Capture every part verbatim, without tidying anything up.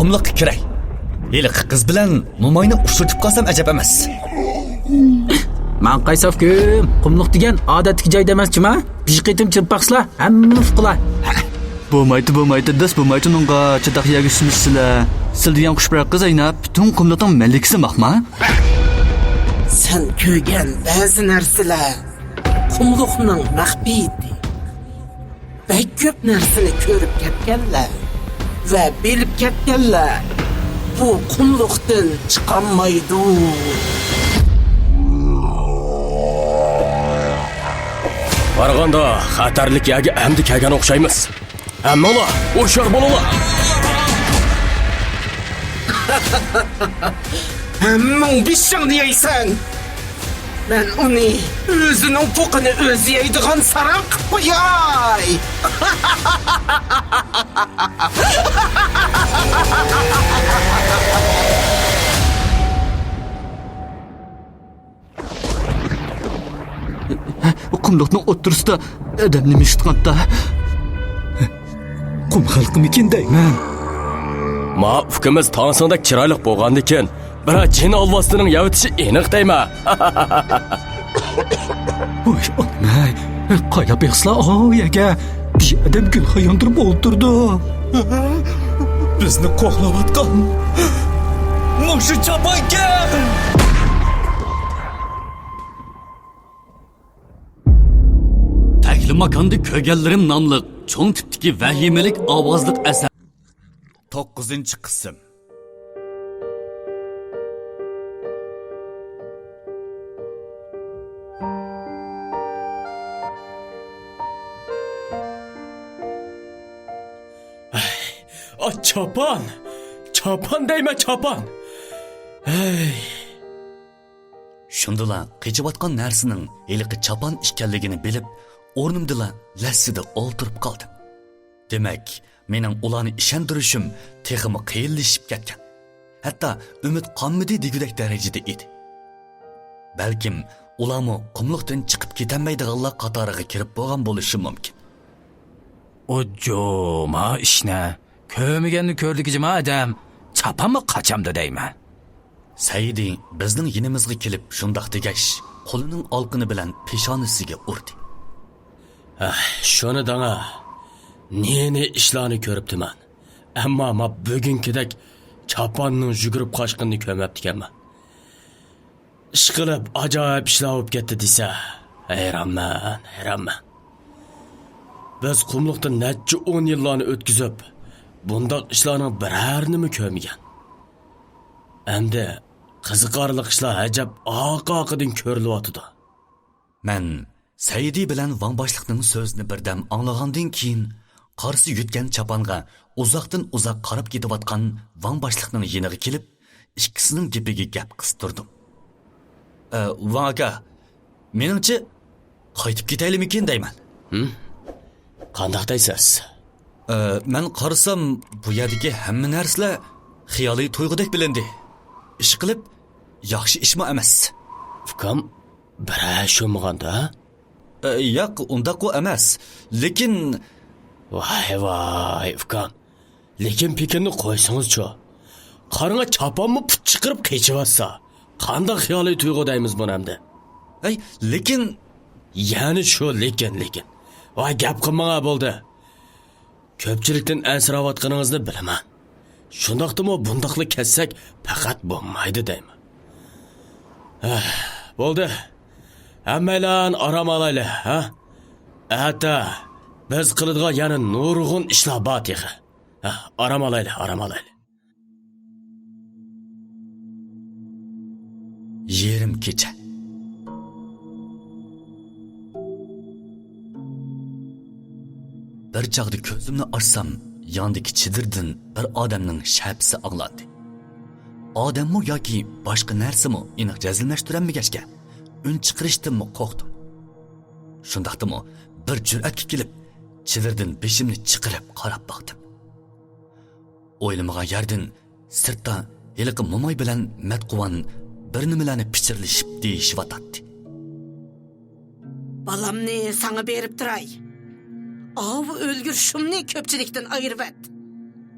قۇملۇققا كىرەي. ھېلىقى قىز بىلەن موماينى ئۇچرىتىپ قالسام ئەجەب ئەمەس. ماڭقاي ساف كۈم، قۇملۇق دېگەن ئادەتتىكى جاي دەمەس جۇما. بىر قېتىم چىرىپ باقسىلا، ھەممىنى ئۇقىلا. بولمايتتى، بولمايتتى، داس بولمايتتى ئۇنىڭغا، چاتاق يەرگە چۈشمىسىلە. سىل دېگەن خۇش بىر قىز ئەينەپ، پۈتۈن قۇملۇقنىڭ مەلىكىسى ماقما. سەن كۆرگەن بەزى نەرسىلەر قۇملۇقنىڭ مەخپىيىتى. بەك كۆپ نەرسىنى كۆرۈپ كەتكەنلەر ۋە بىلىپ كەتكەنلەر بۇ قۇملۇقتىن چىقالمايدۇ. قارىغاندا خەتەرلىك يەرگە ئەمدى كەلگەن ئوخشايمىز. ھەممىڭلار ھوشيار بولۇڭلار! ھەممىڭ بېشىڭنى يەيسەن! مەن ئۇنى ئۆزىنىڭ پوقىنى ئۆزى يەيدىغان ساراڭ قىلىپ قوياي! قۇملۇقنىڭ ئوتتۇرىسىدا ئادەم نېمە ئىش تۇتقاندا؟ قۇم خەلقىمىكىن دەيمەن. ما ئۇكىمىز تاڭسىڭدەك چىرايلىق بولغاندىكىن، بىرەر جىن ئالۋاستىنىڭ يەۋېتىشى ئېنىق دەيمەن. ۋاي ئانام-ئەي، قايلاپ بېقىسىلا ئاۋۇ يەرگە؟ بىر ئادەم گۈل خاياندۇرۇپ ئولتۇرىدۇ. بىزنى قوغلاۋاتقان مۇشۇ چاپانكەن! تەكلىماكاندا كۆرگەنلىرىم ناملىق چوڭ تىپتىكى ۋەھىمىلىك ئاۋازلىق ئەسەر. توققۇزىنچى قىسىم. ئاي، ئا، چاپان! چاپان دەيمەن، چاپان! ھەي! شۇندىلا قېچىۋاتقان نەرسىنىڭ ھېلىقى چاپان ئىكەنلىكىنى بىلىپ، ئورنۇمدىلا لەسسىدە ئولتۇرۇپ قالدىم. دېمەك، مېنىڭ ئۇلارنى ئىشەندۈرۈشۈم تېخىمۇ قىيىنلىشىپ كەتكەن. ھەتتا ئۈمىد قانمىدى دېگۈدەك دەرىجىدە ئىدى. بەلكىم ئۇلارمۇ قۇملۇقتىن چىقىپ كېتەلمەيدىغانلار قاتارىغا كىرىپ بولغان بولۇشى مۇمكىن. ئۇ جۇما ئىشنى كۆرمىگەننى كۆردىكى جۇما ئادەم چاپانمۇ قاچامدۇ دەيمەن. سەئىدى بىزنىڭ يېنىمىزغا كېلىپ شۇنداق دېگەچ، قولىنىڭ ئالقىنى بىلەن پېشانىسىگە ئۇردى. ھە، شۇنى دەڭە، نى-نى ئىشلارنى كۆرۈپتىمەن. ئەمما ما بۈگۈنكىدەك چاپاننىڭ يۈگۈرۈپ قاچقىنىنى كۆرمەپتىكەنمەن. ئىشقىلىپ ئاجايىپ ئىشلار بولۇپ كەتتى دېسە، ھەيرانمەن، ھەيرانمەن. بىز قۇملۇقتا نەچچە ئون يىللارنى ئۆتكۈزۈپ، بۇنداق ئىشلارنىڭ بىرەرىنىمۇ كۆرمىگەن. ئەمدى قىزىقارلىق ئىشلار ئەجەب ئارقا-ئارقىدىن كۆرۈلۈۋاتىدۇ. مەن سەئىدى بىلەن ۋاڭ باشلىقنىڭ سۆزىنى بىردەم ئاڭلىغاندىن كېيىن، قارىسى يۆتكەن چاپانغا ئۇزاقتىن ئۇزاق قاراپ كېتىۋاتقان ۋاڭ باشلىقنىڭ يېنىغا كېلىپ، ئىككىسىنىڭ گېپىگە گەپ قىستۇردۇم. ئە، ۋاڭ ئاكا، مېنىڭچە، قايتىپ كېتەيلىمىكىن دەيمەن. ھىم؟ قانداق دەيسىز؟ ئە، مەن قارىسام، بۇ يەردىكى ھەممە نەرسىلەر خىيالىي تۇيغۇدەك بىلىندى. ئىشقىلىپ، ياخشى ئىشمۇ ئەمەس. ئۇكام، بىرەر ئىش بولمىغاندا؟ ئە، ياق، ئۇنداقمۇ ئەمەس. لېكىن ۋاي، ۋاي، ئۇكام. لېكىن پېكىننى قويسىڭىزچۇ؟ قارىڭا، چاپانمۇ پۇت چىقىرىپ قېچىۋاتسا، قانداق خىيالىي تۇيغۇ دەيمىز بۇنى ئەمدى؟ ئەي، لېكىن يەنە شۇ لېكىن، لېكىن. ۋاي، گەپ قىلماڭا بولدى. كۆپچىلىكتىن ئەنسىرەۋاتقىنىڭىزنى بىلىمەن. شۇنداقتىمۇ بۇنداقلا كەتسەك پەقەت بولمايدۇ دەيمەن. ھە، بولدى. ھەممەيلەن ئارام ئالايلى، ھە؟ ئەتە بىز قىلىدىغان يەنە نۇرغۇن ئىشلار بار تېخى. ھە، ئارام ئالايلى، ئارام ئالايلى. يېرىم كېچە. بىر چاغدا كۆزۈمنى ئاچسام، ياندىكى چېدىردىن بىر ئادەمنىڭ شەپىسى ئاڭلاندى. ئادەممۇ ياكى باشقا نەرسىمۇ ئېنىق جەزملەشتۈرەلمىگەچكە، ئۈن چىقىرىشتىنمۇ قورقتۇم. شۇنداقتىمۇ بىر جۈرئەتكە كېلىپ، چېدىردىن بېشىمنى چىقىرىپ قاراپ باقتىم. ئويلىمىغان يەردىن سىرتتا ھېلىقى موماي بىلەن مەتقۇۋان بىر نېمىلەرنى پىچىرلىشىپ دېيىشىۋاتاتتى. بالامنى ساڭا بېرىپ تۇراي. ئاۋۇ ئۆلگۈر شۇمنى كۆپچىلىكتىن ئايرىۋەت.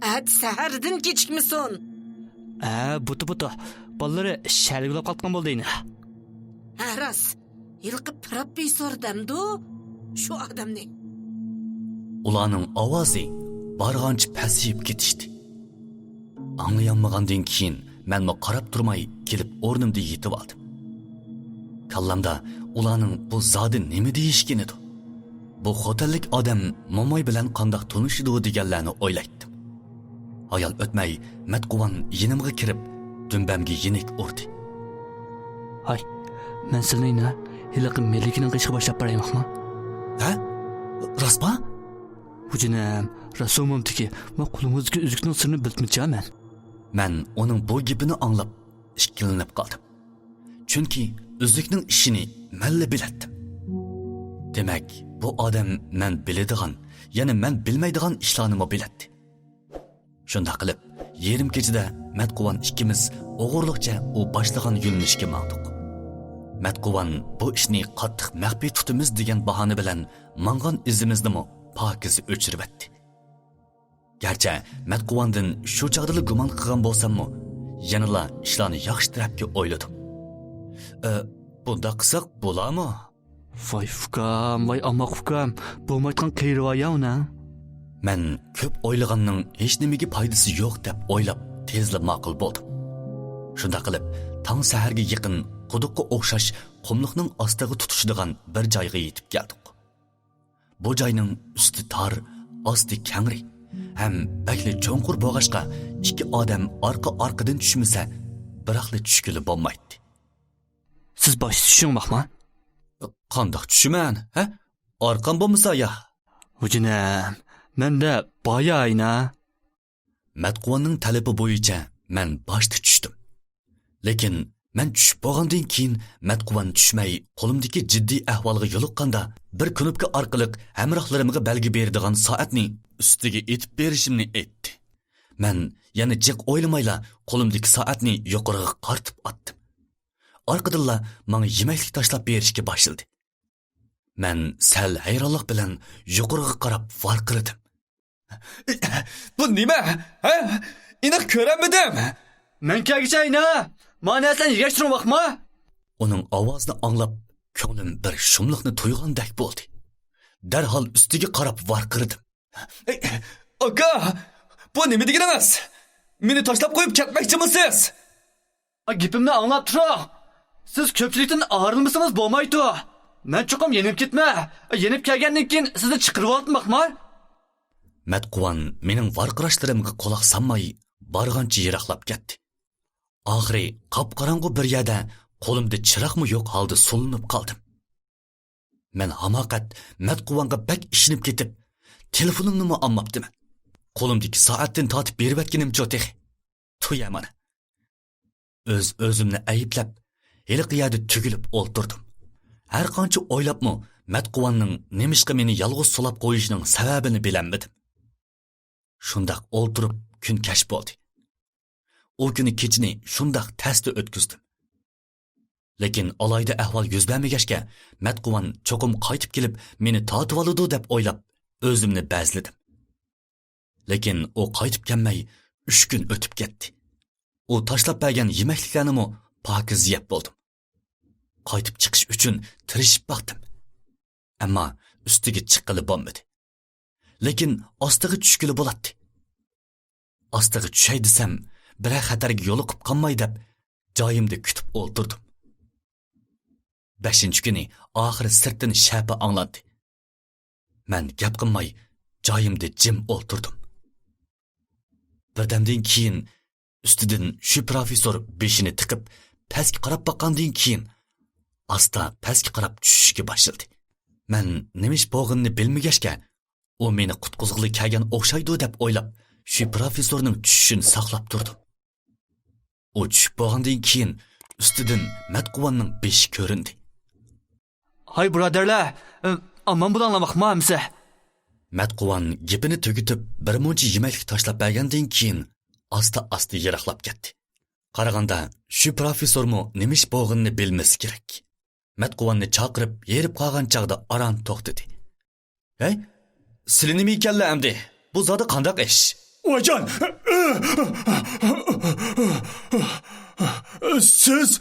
ئەتە سەھەردىن كېچىكمىسۇن. ھە، بۇتۇ، بۇتۇ. بالىلىرى شەھەرگە ئۇلاپ قالغان بولدى يەنە. ھە، راست. ھېلىقى پروفېسسور دەمدۇ؟ شۇ ئادەمنى. ئۇلارنىڭ ئاۋازى بارغانچە پەسىيىپ كېتىشتى. ئاڭلىيالمىغاندىن كېيىن مەنمۇ قاراپ تۇرماي كېلىپ ئورنۇمدا يېتىۋالدىم. كاللامدا ئۇلارنىڭ بۇ زادى نېمە دېيىشكىنىدۇ؟ بۇ خوتەنلىك ئادەم موماي بىلەن قانداق تونۇشىدۇ دېگەنلەرنى ئويلايتتىم. ھايال ئۆتمەي مەتقۇۋان يېنىمغا كىرىپ، دۈمبەمگە يېنىك ئۇردى. ھاي، مەن سىلىنى يەنە ھېلىقى مەلىكىنىڭ قېشىغا باشلاپ بارايمەقما؟ ھە؟ راستما؟ ۋۇجىنىم، راست ئومۇمدىكى، ما قولۇڭىزدىكى ئۈزۈكنىڭ سىرىنى بىلىپمىچا مەن؟ مەن ئۇنىڭ بۇ گېپىنى ئاڭلاپ، ئىككىلىنىپ قالدىم. چۈنكى ئۈزۈكنىڭ ئىشىنى مەنلا بىلەتتىم. دېمەك، بۇ ئادەم مەن بىلىدىغان، يەنى مەن بىلمەيدىغان ئىشلارنىمۇ بىلەتتى. شۇنداق قىلىپ، يېرىم كېچىدە مەتقۇۋان ئىككىمىز ئوغرىلىقچە ئۇ باشلىغان يۆنىلىشكە ماڭدۇق. مەتقۇۋان بۇ ئىشنى قاتتىق مەخپىي تۇتىمىز دېگەن باھانە بىلەن ماڭغان ئىزىمىزنىمۇ پاكىز ئۆچۈرۈۋەتتى. گەرچە مەتقۇۋاندىن شۇ چاغدىلا گۇمان قىلغان بولساممۇ، يەنىلا ئىشلارنى ياخشى تەرەپكە ئويلىدىم. ئە، بۇنداق قىلساق بولامۇ؟ ۋاي ئۇكام، ۋاي ئاماق ئۇكام، بولمايدىغان قېرى بار يا ئۇنىڭ. مەن كۆپ ئويلىغاننىڭ ھېچنېمىگە پايدىسى يوق دەپ ئويلاپ، تېزلا ماقۇل بولدۇم. شۇنداق قىلىپ، تاڭ سەھەرگە يېقىن قۇدۇققا ئوخشاش قۇملۇقنىڭ ئاستىغا تۇتىشىدىغان بىر جايغا يېتىپ كەلدۇق. بۇ جاينىڭ ئۈستى تار، ئاستى كەڭرى ھەم بەكلا چوڭقۇر بولغاچقا، ئىككى ئادەم ئارقا-ئارقىدىن چۈشمىسە، بىراقلا چۈشكىلى بولمايتتى. سىز باشتا چۈشۈڭ ماقما؟ قانداق چۈشىمەن، ھە؟ ئارقام بولمىسا يا؟ ۋۇجىنىم، مەندە بايا ئاينا. مەتقۇۋاننىڭ تەلىپى بويىچە مەن باشتا چۈشتۈم. لېكىن مەن چۈشۈپ بولغاندىن كېيىن، مەتقۇۋان چۈشمەي، قولۇمدىكى جىددىي ئەھۋالغا يولۇققاندا، بىر كۇنۇپكا ئارقىلىق ھەمراھلىرىمغا بەلگە بېرىدىغان سائەتنى ئۈستىگە ئېتىپ بېرىشىمنى ئېيتتى. مەن يەنە جىق ئويلىمايلا قولۇمدىكى سائەتنى يۇقىرىغا قارىتىپ ئاتتىم. ئارقىدىنلا ماڭا يېمەكلىك تاشلاپ بېرىشكە باشلىدى. مەن سەل ھەيرانلىق بىلەن يۇقىرىغا قاراپ ۋارقىرىدىم. بۇ نېمە؟ ھە؟ ئېنىق كۆرەلمىدىم. مەن كەلگۈچە ئاينا، ما نەرسىلەرنى يېگەچ تۇرۇڭ ۋاقما. ئۇنىڭ ئاۋازىنى ئاڭلاپ، كۆڭلۈم بىر شۇملۇقنى تۇيغاندەك بولدى. دەرھال ئۈستىگە قاراپ ۋارقىرىدىم. ئاكا، بۇ نېمە دېگىنىڭىز؟ مېنى تاشلاپ قويۇپ كەتمەكچىمۇسىز؟ گېپىمنى ئاڭلاپ تۇرۇڭ. سىز كۆپچىلىكتىن ئايرىلمىسىڭىز بولمايدۇ. مەن چوقۇم يېنىپ كېتىمەن. يېنىپ كەلگەندىن كېيىن سىزنى چىقىرىۋالىمەن. مەتقۇۋان مېنىڭ ۋارقىراشلىرىمغا قۇلاق سالماي، بارغانچە يىراقلاپ كەتتى. ئاخىرى قاپقاراڭغۇ بىر يەردە قولۇمدا چىراغمۇ يوق ھالدا سولىنىپ قالدىم. مەن ھاماقەت مەتقۇۋانغا بەك ئىشىنىپ كېتىپ، تېلېفونۇمنىمۇ ئالماپتىمەن. قولۇمدىكى سائەتتىن تارتىپ بېرىۋەتكىنىمچۇ تېخى؟ تۇيە مانا. ئۆز-ئۆزۈمنى ئەيىبلەپ، ھېلىقى يەردە تۈگۈلۈپ ئولتۇردۇم. ھەر قانچە ئويلاپمۇ، مەتقۇۋاننىڭ نېمىشقا مېنى يالغۇز سولاپ قويۇشىنىڭ سەۋەبىنى بىلەلمىدىم. شۇنداق ئولتۇرۇپ كۈن كەچ بولدى. ئۇ كۈنى كېچىنى شۇنداق تەستە ئۆتكۈزدۈم. لېكىن ئالاھىدە ئەھۋال يۈز بەرمىگەچكە، مەتقۇۋان چوقۇم قايتىپ كېلىپ مېنى تارتىۋالىدۇ دەپ ئويلاپ، ئۆزۈمنى بەزلىدىم. لېكىن ئۇ قايتىپ كەلمەي، ئۈچ كۈن ئۆتۈپ كەتتى. ئۇ تاشلاپ بەرگەن يېمەكلىكلەرنىمۇ پاكىز يەپ بولدۇم. قايتىپ چىقىش ئۈچۈن تىرىشىپ باقتىم. ئەمما ئۈستىگە چىققىلى بولمىدى. لېكىن ئاستىغا چۈشكىلى بولاتتى. ئاستىغا چۈشەي دېسەم، بىرەر خەتەرگە يولۇقۇپ قالماي دەپ، جايىمدا كۈتۈپ ئولتۇردۇم. بەشىنچى كۈنى ئاخىرى سىرتتىن شەپە ئاڭلاندى. مەن گەپ قىلماي، جايىمدا جىم ئولتۇردۇم. بىردەمدىن كېيىن ئۈستىدىن شۈ پروفېسسور بېشىنى تىقىپ، پەسكە قاراپ باققاندىن كېيىن، ئاستا پەسكە قاراپ چۈشۈشكە باشلىدى. مەن نېمە ئىش بولغىنىنى بىلمىگەچكە، ئۇ مېنى قۇتقۇزغىلى كەلگەن ئوخشايدۇ دەپ ئويلاپ، شۈ پروفېسسورنىڭ چۈشۈشىنى ساقلاپ تۇردۇم. ئۇ چۈشۈپ بولغاندىن كېيىن، ئۈستىدىن مەتقۇۋاننىڭ بېشى كۆرۈندى. ھاي بۇرادەرلەر، ئە، ئامان بولۇڭلار ماقما ئەمسە. مەتقۇۋان گېپىنى تۈگىتىپ، بىر مۇنچە يېمەكلىك تاشلاپ بەرگەندىن كېيىن، ئاستا-ئاستا يىراقلاپ كەتتى. قارىغاندا، شۈ پروفېسسورمۇ نېمە ئىش بولغىنىنى بىلمىسى كېرەك. مەتقۇۋاننى چاقىرىپ، ھېرىپ قالغان چاغدا ئاران توختىدى. ھەي، سىلى نېمە ئىكەنلە ئەمدى؟ بۇ زادى قانداق ئىش؟ ۋايجان! سىز؟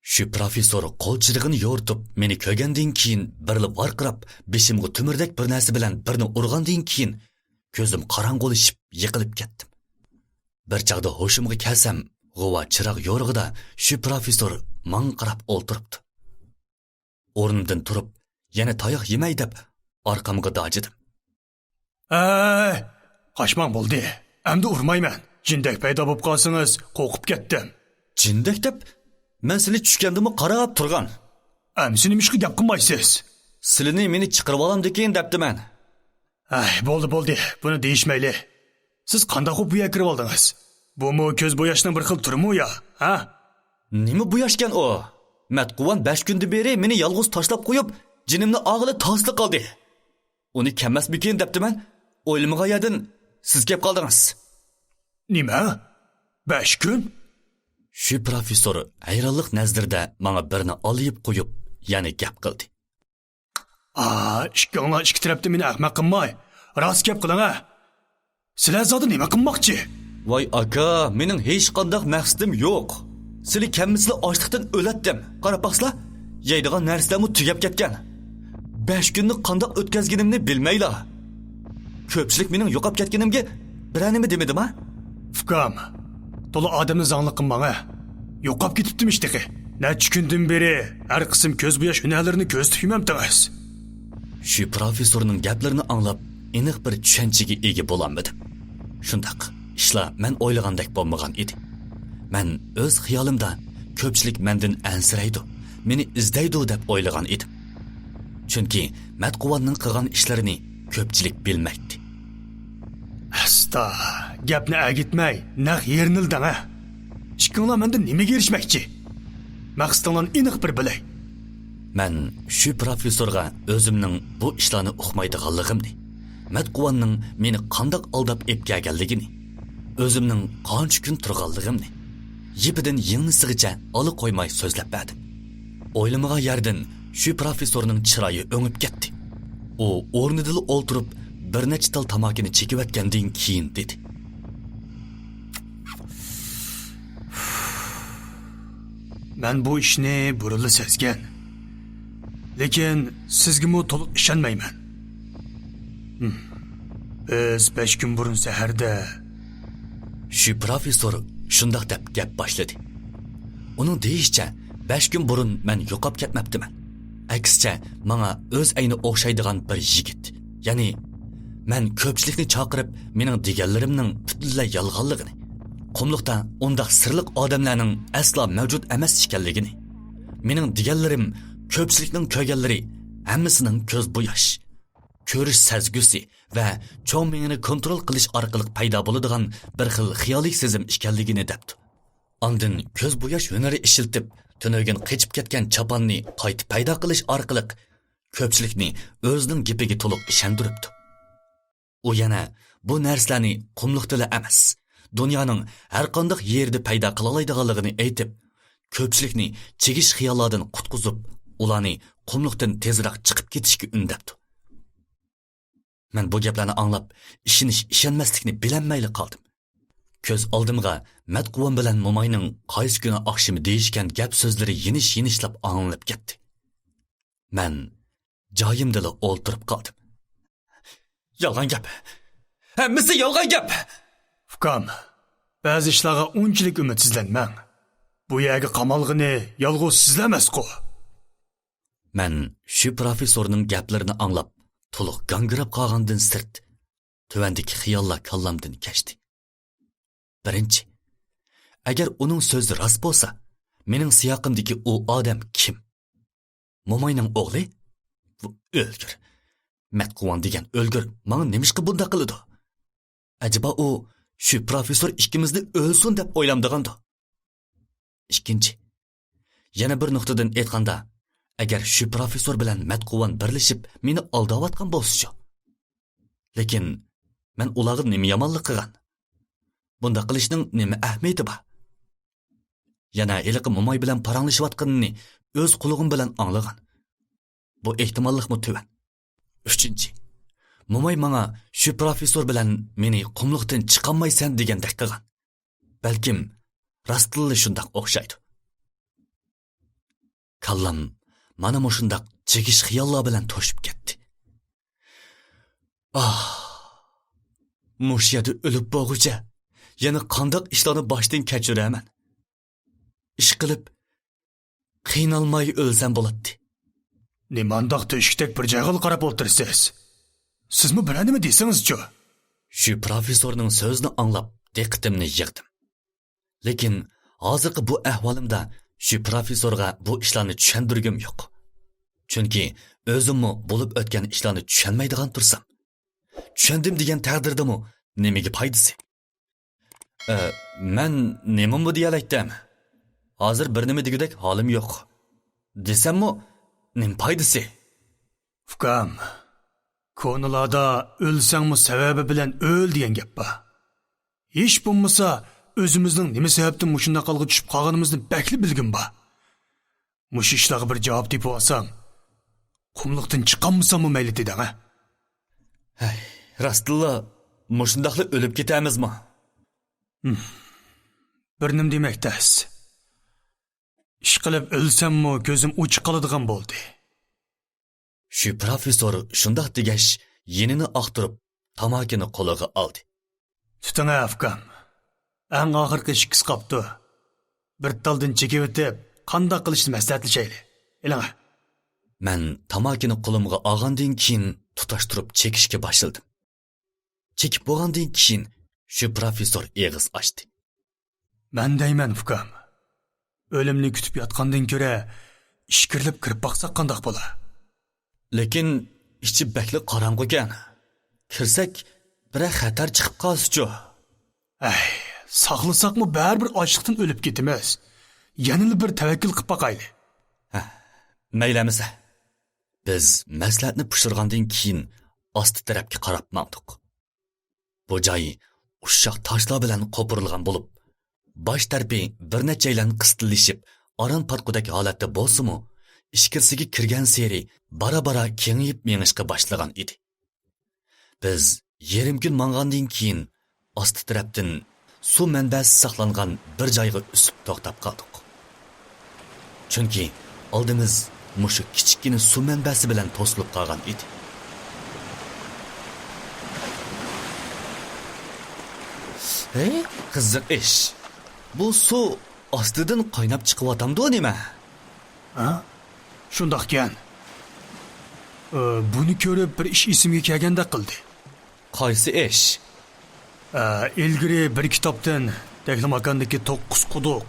شۈ پروفېسسور قول چىرىغىنى يورۇتۇپ، مېنى كۆرگەندىن كېيىن بىرلا ۋارقىراپ، بېشىمغا تۆمۈردەك بىر نەرسە بىلەن بىرنى ئۇرغاندىن كېيىن، كۆزۈم قاراڭغۇلىشىپ، يىقىلىپ كەتتىم. بىر چاغدا ھوشۇمغا كەلسەم، غۇۋا چىراغ يورۇقىدا شۈ پروفېسسور ماڭا قاراپ ئولتۇرۇپتۇ. ئورنۇمدىن تۇرۇپ، يەنە تاياق يېمەي دەپ، ئارقامغا داجىدىم. ھەي، قاچماڭ بولدى. ئەمدى ئۇرمايمەن. جىندەك پەيدا بولۇپ قالسىڭىز، قورقۇپ كەتتىم. جىندەك دەپ؟ مەن سىلى چۈشكەندىمۇ قاراپ تۇرغان. ئەمىسە نېمىشقا گەپ قىلمايسىز؟ سىلىنى مېنى چىقىرىۋالامدىكىن دەپتىمەن. ھەي، بولدى، بولدى. بۇنى دېيىشمەيلى. سىز قانداق بولۇپ بۇ يەرگە كىرىۋالدىڭىز؟ بۇمۇ كۆز بوياشنىڭ بىر خىل تۈرىمۇ يا، ھە؟ نېمە بوياشكەن ئۇ؟ مەتقۇۋان بەش كۈندىن بېرى مېنى يالغۇز تاشلاپ قويۇپ، جېنىمنى ئالغىلى تاسلا قالدى. ئۇنى كەممەسمىكىن دەپتىمەن. ئويلىمىغان يەردىن سىز كەپ قالدىڭىز. نېمە؟ بەش كۈن؟ شۈ پروفېسسور ھەيرانلىق نەزىرىدە ماڭا بىرنى ئالىيىپ قويۇپ، يەنە گەپ قىلدى. ئا، ئىككىڭلار ئىككى تەرەپتىن مېنى ئەخمەق قىلماي، راست گەپ قىلىڭ ھە. سىلەر زادى نېمە قىلماقچى؟ ۋاي ئاكا، مېنىڭ ھېچقانداق مەقسىتىم يوق. سىلى كەممىسىلا ئاچلىقتىن ئۆلەتتىم. قاراپ باقسىلا، يەيدىغان نەرسىلەرمۇ تۈگەپ كەتكەن. بەش كۈننى قانداق ئۆتكەزگىنىمنى بىلمەيلا، كۆپچىلىك مېنىڭ يوقاپ كەتكىنىمگە بىرەر نېمە دېمىدىما؟ ئۇكام، تولا ئادەمنى زاڭلىق قىلماڭ ھە. يوقاپ كېتىپتىمىش تېخى. نەچچە كۈندىن بېرى ھەر قىسىم كۆز بوياش ھۈنەرلىرىنى كۆرسىتىپ يۈرمەمتىڭىز؟ شۈ پروفېسسورنىڭ گەپلىرىنى ئاڭلاپ، ئېنىق بىر چۈشەنچىگە ئىگە بولالمىدىم. شۇنداق، ئىشلار مەن ئويلىغاندەك بولمىغان ئىدى. مەن ئۆز خىيالىمدا كۆپچىلىك مەندىن ئەنسىرەيدۇ، مېنى ئىزدەيدۇ دەپ ئويلىغان ئىدىم. چۈنكى مەتقۇۋاننىڭ قىلغان ئىشلىرىنى كۆپچىلىك بىلمەيتتى. ئەستا، گەپنى ئەگىتمەي، نەق يېرىنىلا دەڭە. ئىككىڭلار مەندىن نېمىگە ئېرىشمەكچى؟ مەقسىتىڭلارنى ئېنىق بىر بىلەي. مەن شۈ پروفېسسورغا ئۆزۈمنىڭ بۇ ئىشلارنى ئۇقمايدىغانلىقىمنى، مەتقۇۋاننىڭ مېنى قانداق ئالداپ ئېلىپ كەلگەنلىكىنى، ئۆزۈمنىڭ قانچە كۈن تۇرغانلىقىمنى، يىپىدىن يىڭنىسىغىچە ئالا قويماي سۆزلەپ بەردىم. ئويلىمىغان يەردىن شۈ پروفېسسورنىڭ چىرايى ئۆڭۈپ كەتتى. ئۇ ئورنىدىلا ئولتۇرۇپ، بىر نەچچە تال تاماكىنى چېكىۋەتكەندىن كېيىن دېدى. مەن بۇ ئىشنى بۇرۇنلا سەزگەن. لېكىن سىزگىمۇ تولۇق ئىشەنمەيمەن. ھىم. بىز بەش كۈن بۇرۇن سەھەردە. شۈ پروفېسسور شۇنداق دەپ گەپ باشلىدى. ئۇنىڭ دېيىشىچە، بەش كۈن بۇرۇن مەن يوقاپ كەتمەپتىمەن. ئەكسىچە، ماڭا ئۆز ئەينى ئوخشايدىغان بىر يىگىت، يەنى مەن كۆپچىلىكنى چاقىرىپ، مېنىڭ دېگەنلىرىمنىڭ پۈتۈنلەي يالغانلىقىنى، قۇملۇقتا ئۇنداق سىرلىق ئادەملەرنىڭ ئەسلا مەۋجۇت ئەمەس ئىكەنلىكىنى، مېنىڭ دېگەنلىرىم كۆپچىلىكنىڭ كۆرگەنلىرى ھەممىسىنىڭ كۆز بوياش، كۆرۈش سەزگۈسى ۋە چوڭ مېڭىنى كونترول قىلىش ئارقىلىق پەيدا بولىدىغان بىر خىل خىيالىي سېزىم ئىكەنلىكىنى دەپتۇ. ئاندىن كۆز بوياش ھۈنىرى ئىشلىتىپ، تۈنۈگۈن قېچىپ كەتكەن چاپاننى قايتا پەيدا قىلىش ئارقىلىق كۆپچىلىكنى ئۆزىنىڭ گېپىگە تولۇق ئىشەندۈرۈپتۇ. ئۇ يەنە بۇ نەرسىلەرنى قۇملۇقتىلا ئەمەس، دۇنيانىڭ ھەرقانداق يېرىدە پەيدا قىلالايدىغانلىقىنى ئېيتىپ، كۆپچىلىكنى چىگىش خىياللاردىن قۇتقۇزۇپ، ئۇلارنى قۇملۇقتىن تېزراق چىقىپ كېتىشكە ئۈندەپتۇ. مەن بۇ گەپلەرنى ئاڭلاپ، ئىشىنىش-ئىشەنمەسلىكنى بىلەلمەيلا قالدىم. كۆز ئالدىمغا مەتقۇۋان بىلەن موماينىڭ قايسى كۈنى ئاخشىمى دېيىشكەن گەپ سۆزلىرى يېنىش-يېنىشلاپ ئاڭلىنىپ كەتتى. مەن جايىمدىلا ئولتۇرۇپ قالدىم. يالغان گەپ. ھەممىسى يالغان گەپ. ئۇكام، بەزى ئىشلارغا ئۇنچىلىك ئۈمىدسىزلەنمەڭ. بۇ يەرگە قامالغىنى يالغۇز سىزلا ئەمەسقۇ. مەن شۈ پروفېسسورنىڭ گەپلىرىنى ئاڭلاپ، تولۇق گاڭگىراپ قالغاندىن سىرت، تۆۋەندىكى خىياللار كاللامدىن كەچتى. بىرىنچى، ئەگەر ئۇنىڭ سۆزى راست بولسا، مېنىڭ سىياقىمدىكى ئۇ ئادەم كىم؟ موماينىڭ ئوغلى؟ بۇ ئۆلگۈر. مەتقۇۋان دېگەن ئۆلگۈر ماڭا نېمىشقا بۇنداق قىلىدۇ؟ ئەجەبا ئۇ شۈ پروفېسسور ئىككىمىزنى ئۆلسۇن دەپ ئويلامدىغاندۇ؟ ئىككىنچى، يەنە بىر نۇقتىدىن ئېيتقاندا، ئەگەر شۈ پروفېسسور بىلەن مەتقۇۋان بىرلىشىپ مېنى ئالداۋاتقان بولسىچۇ؟ لېكىن مەن ئۇلارغا نېمە يامانلىق قىلغان؟ بۇنداق قىلىشنىڭ نېمە ئەھمىيىتى بار؟ يەنە ھېلىقى موماي بىلەن پاراڭلىشىۋاتقىنىنى ئۆز قۇلىقىم بىلەن ئاڭلىغان. بۇ ئېھتىماللىقمۇ تۆۋەن. ئۈچىنچى، موماي ماڭا شۇ پروفېسسور بىلەن مېنى قۇملۇقتىن چىقالمايسەن دېگەندەك قىلغان. بەلكىم راستتىنلا شۇنداق ئوخشايدۇ. كاللام مانا مۇشۇنداق چىگىش خىياللار بىلەن توشۇپ كەتتى. ئاھ، مۇشۇ يەردە ئۆلۈپ بولغۇچە يەنە قانداق ئىشلارنى باشتىن كەچۈرەمەن؟ ئىشقىلىپ، قىينالماي ئۆلسەم بولاتتى. نېمانداق تۆشۈكتەك بىر جايغىلا قاراپ ئولتۇرىسىز؟ سىزمۇ بىرەر نېمە دېسىڭىزچۇ؟ شۇ پروفېسسورنىڭ سۆزىنى ئاڭلاپ، دىققىتىمنى يىغدىم. لېكىن ھازىرقى بۇ ئەھۋالىمدا شۇ پروفېسسورغا بۇ ئىشلارنى چۈشەندۈرگۈم يوق. چۈنكى ئۆزۈممۇ بولۇپ ئۆتكەن ئىشلارنى چۈشەنمەيدىغان تۇرسام، چۈشەندىم دېگەن تەقدىردىمۇ نېمىگە پايدىسى؟ ئە، مەن نېمىمۇ دېيەلەيتتىم؟ ھازىر بىر نېمە دېگۈدەك ھالىم يوق دېسەممۇ نېمە پايدىسى؟ ئۇكام، كونىلاردا «ئۆلسەڭمۇ سەۋەبى بىلەن ئۆل» دېگەن گەپ بار. ھېچ بولمىسا ئۆزىمىزنىڭ نېمە سەۋەبتىن مۇشۇنداق ھالغا چۈشۈپ قالغىنىمىزنى بەكلا بىلگۈم بار. مۇشۇ ئىشلارغا بىر جاۋاب تېپىۋالسام، قۇملۇقتىن چىقالمىساممۇ مەيلى دېدىڭ ھە؟ ھەي، راستتىنلا مۇشۇنداقلا ئۆلۈپ كېتەمىزمۇ؟ ھىم، بىر نېمە دېمەك تەس. ئىشقىلىپ ئۆلسەممۇ كۆزۈم ئوچۇق قالىدىغان بولدى. شۇ پروفېسسور شۇنداق دېگەچ، يېنىنى ئاختۇرۇپ، تاماكىنى قولىغا ئالدى. تۇتۇڭ ئۇكام. ئەڭ ئاخىرقى ئىككىسى قاپتۇ. بىر تالدىن چېكىۋېتىپ، قانداق قىلىشنى مەسلىھەتلىشەيلى. ئېلىڭە. مەن تاماكىنى قولۇمغا ئالغاندىن كېيىن تۇتاشتۇرۇپ چېكىشكە باشلىدىم. چېكىپ بولغاندىن كېيىن شۇ پروفېسسور ئېغىز ئاچتى. مەن دەيمەن، ئۇكام. ئۆلۈمنى كۈتۈپ ياتقاندىن كۆرە ئىچكىرىلىپ كىرىپ باقساق قانداق بولا؟ لېكىن ئىچى بەكلا قاراڭغۇكەن. كىرسەك بىرەر خەتەر چىقىپ قالسىچۇ؟ ئەي، ساقلىساقمۇ بەرىبىر ئاچلىقتىن ئۆلۈپ كېتىمىز. يەنىلا بىر تەۋەككۈل قىلىپ باقايلى. ھە، مەيلى ئەمىسە. بىز مەسلىھەتنى پىشۇرغاندىن كېيىن ئاستى تەرەپكە قاراپ ماڭدۇق. بۇ جاي ئۇششاق تاشلار بىلەن قوپۇرۇلغان بولۇپ، باش تەرىپى بىر نەچچەيلەن قىستىلىشىپ، ئاران پاتقۇدەك ھالەتتە بولسىمۇ، ئىچكىرىسىگە كىرگەنسېرى بارا-بارا كېڭىيىپ مېڭىشقا باشلىغان ئىدى. بىز يېرىم كۈن ماڭغاندىن كېيىن، ئاستى تەرەپتىن سۇ مەنبەسى ساقلانغان بىر جايغا ئۈسۈپ توختاپ قالدۇق. چۈنكى ئالدىمىز مۇشۇ كىچىككىنە سۇ مەنبەسى بىلەن توسۇلۇپ قالغان ئىدى. ھەي، قىزىق ئىش. بۇ سۇ ئاستىدىن قايناپ چىقىۋاتامدۇ نېمە؟ ھە؟ شۇنداقكەن. ئى، بۇنى كۆرۈپ بىر ئىش ئېسىمگە كەلگەندەك قىلدى. قايسى ئىش؟ ئە، ئىلگىرى بىر كىتابتىن تەكلىماكاندىكى توققۇز قۇدۇق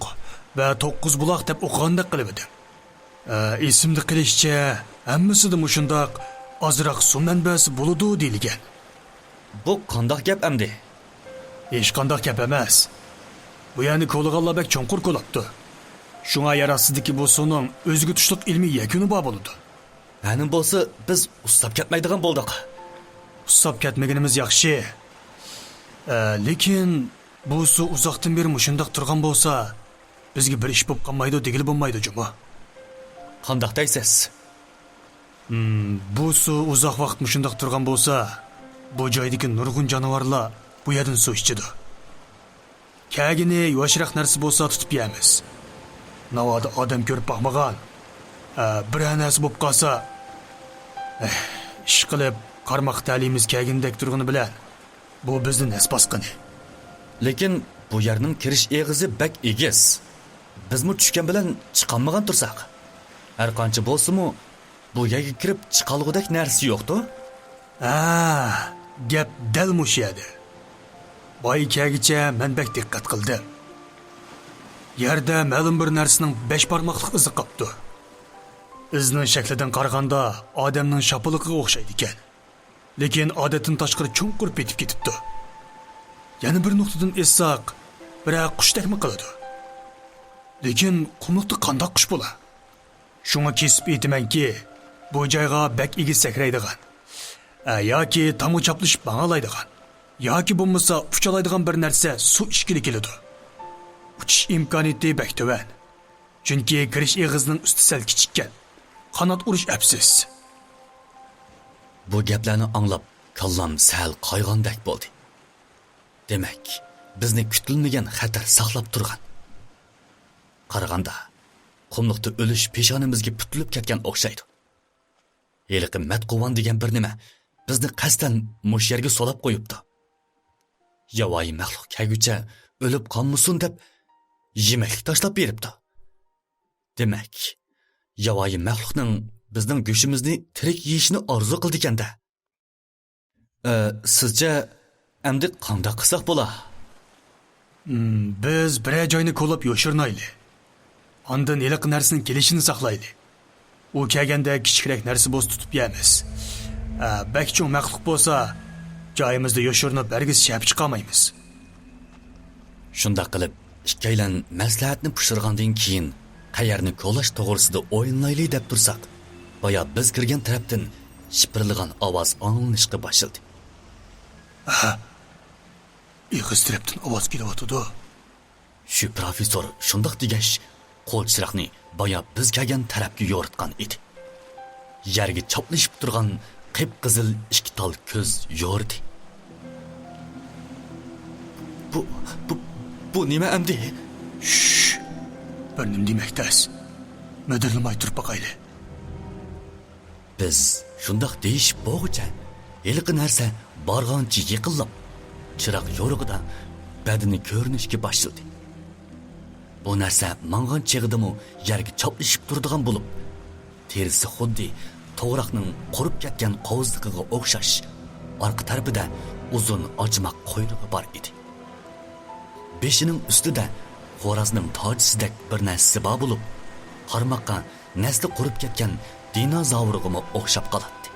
ۋە توققۇز بۇلاق دەپ ئوقۇغاندەك قىلىۋىدىم. ئە، ئېسىمدە قېلىشىچە، ھەممىسىدە مۇشۇنداق ئازراق سۇ مەنبەسى بولىدۇ دېيىلگەن. بۇ قانداق گەپ ئەمدى؟ ھېچقانداق گەپ ئەمەس. بۇ يەرنى كولىغانلار بەك چوڭقۇر كولاپتۇ. شۇڭا يەر ئاستىدىكى بۇ سۇنىڭ ئۆزىگە تۇشلۇق ئىلمىي يەكۈنى بار بولىدۇ. ھەنىم بولسا بىز ئۇسساپ كەتمەيدىغان بولدۇق. ئۇسساپ كەتمىگىنىمىز ياخشى. ئە، لېكىن بۇ سۇ ئۇزاقتىن بېرى مۇشۇنداق تۇرغان بولسا، بىزگە بىر ئىش بولۇپ قالمايدۇ دېگىلى بولمايدۇ جۇمۇ. قانداق دەيسىز؟ ھىم، بۇ سۇ ئۇزاق ۋاقىت مۇشۇنداق تۇرغان بولسا، بۇ جايدىكى نۇرغۇن جانىۋارلار بۇ يەردىن سۇ ئىچىدۇ. كەگىنى يۇۋاشراق نەرسە بولسا تۇتۇپ يەيمىز. ناۋادا ئادەم كۆرۈپ باقمىغان، ئە، بىرەر نەرسە بولۇپ قالسا، ئەھ، ئىشقىلىپ قارماق تەلىيىمىز كەگىنىدەك تۇرغىنى بىلەن، بۇ بىزنى نەس باسقىنى. لېكىن بۇ يەرنىڭ كىرىش ئېغىزى بەك ئېگىز. بىزمۇ چۈشكەن بىلەن چىقالمىغان تۇرساق. ھەرقانچە بولسىمۇ، بۇ يەرگە كىرىپ چىقالغۇدەك نەرسە يوقتۇ؟ ھە، گەپ دەل مۇشۇ يەردە. بايا كەلگىچە مەن بەك دىققەت قىلدىم. يەردە مەلۇم بىر نەرسىنىڭ بەش بارماقلىق ئىزى قاپتۇ. ئىزنىڭ شەكلىدىن قارىغاندا ئادەمنىڭ شاپىلىقىغا ئوخشايدىكەن. لېكىن ئادەتتىن تاشقىرى چوڭقۇر پېتىپ كېتىپتۇ. يەنە بىر نۇقتىدىن ئېيتساق، بىرەر قۇشتەكمۇ قىلىدۇ. لېكىن قۇملۇقتا قانداق قۇش بولا؟ شۇڭا كېسىپ ئېيتىمەنكى، بۇ جايغا بەك ئېگىز سەكرەيدىغان، ئە، ياكى تامغا چاپلىشىپ ماڭالايدىغان، ياكى بولمىسا ئۇچالايدىغان بىر نەرسە سۇ ئىچكىلى كېلىدۇ. ئۇچۇش ئىمكانىيىتى بەك تۆۋەن. چۈنكى كىرىش ئېغىزىنىڭ ئۈستى سەل كىچىككەن. قانات ئۇرۇش ئەپسىز. بۇ گەپلەرنى ئاڭلاپ، كاللام سەل قايغاندەك بولدى. دېمەك، بىزنى كۈتۈلمىگەن خەتەر ساقلاپ تۇرغان. قارىغاندا، قۇملۇقتا ئۆلۈش پېشانىمىزگە پۈتۈلۈپ كەتكەن ئوخشايدۇ. ھېلىقى مەتقۇۋان دېگەن بىر نېمە بىزنى قەستەن مۇشۇ يەرگە سولاپ قويۇپتۇ. ياۋايى مەخلۇق كەلگۈچە ئۆلۈپ قالمىسۇن دەپ يېمەكلىك تاشلاپ بېرىپتۇ. دېمەك، ياۋايى مەخلۇقنىڭ بىزنىڭ گۆشىمىزنى تىرىك يېيىشىنى ئارزۇ قىلىدىكەن-دە. ئە، سىزچە، ئەمدى قانداق قىلساق بولا؟ ھىم، بىز بىرەر جاينى كولاپ يوشۇرۇنايلى. ئاندىن ھېلىقى نەرسىنىڭ كېلىشىنى ساقلايلى. ئۇ كەلگەندە كىچىكرەك نەرسە بولسا تۇتۇپ يەرمىز. ئە، بەك چوڭ مەخلۇق بولسا، جايىمىزدا يوشۇرۇنۇپ ھەرگىز شەپە چىقارمايمىز. شۇنداق قىلىپ، ئىككىيلەن مەسلىھەتنى پۇشۇرغاندىن كېيىن، قەيەرنى كولاش توغرىسىدا ئويلىنايلى دەپ تۇرساق، بايا بىز كىرگەن تەرەپتىن شىپىرلىغان ئاۋاز ئاڭلىنىشقا باشلىدى. ئەھە، ئېغىز تەرەپتىن ئاۋاز كېلىۋاتىدۇ. شۇ پروفېسسور شۇنداق دېگەچ، قول چىراغنى بايا بىز كەلگەن تەرەپكە يورۇتقان ئىدى. يەرگە چاپلىشىپ تۇرغان قىپقىزىل ئىككى تال كۆز يورۇدى. بۇ، بۇ، بۇ نېمە ئەمدى؟ شش! بىر نېمە دېمەك تەس. مىدىرلىماي تۇرۇپ باقايلى. بىز شۇنداق دېيىشىپ بولغۇچە، ھېلىقى نەرسە بارغانچە يېقىنلاپ، چىراغ يورۇقىدا بەدىنى كۆرۈنۈشكە باشلىدى. بۇ نەرسە ماڭغان چېغىدىمۇ يەرگە چاپلىشىپ تۇرىدىغان بولۇپ، تېرىسى خۇددى توغراقنىڭ قۇرۇپ كەتكەن قوۋزىقىغا ئوخشاش، ئارقا تەرىپىدە ئۇزۇن ئاجماق قۇيرۇقى بار ئىدى. بېشىنىڭ ئۈستىدە خورازنىڭ تاجىسىدەك بىر نەرسىسى بار بولۇپ، قارىماققا نەسلى قۇرۇپ كەتكەن دىنوزاۋرغىمۇ ئوخشاپ قالاتتى.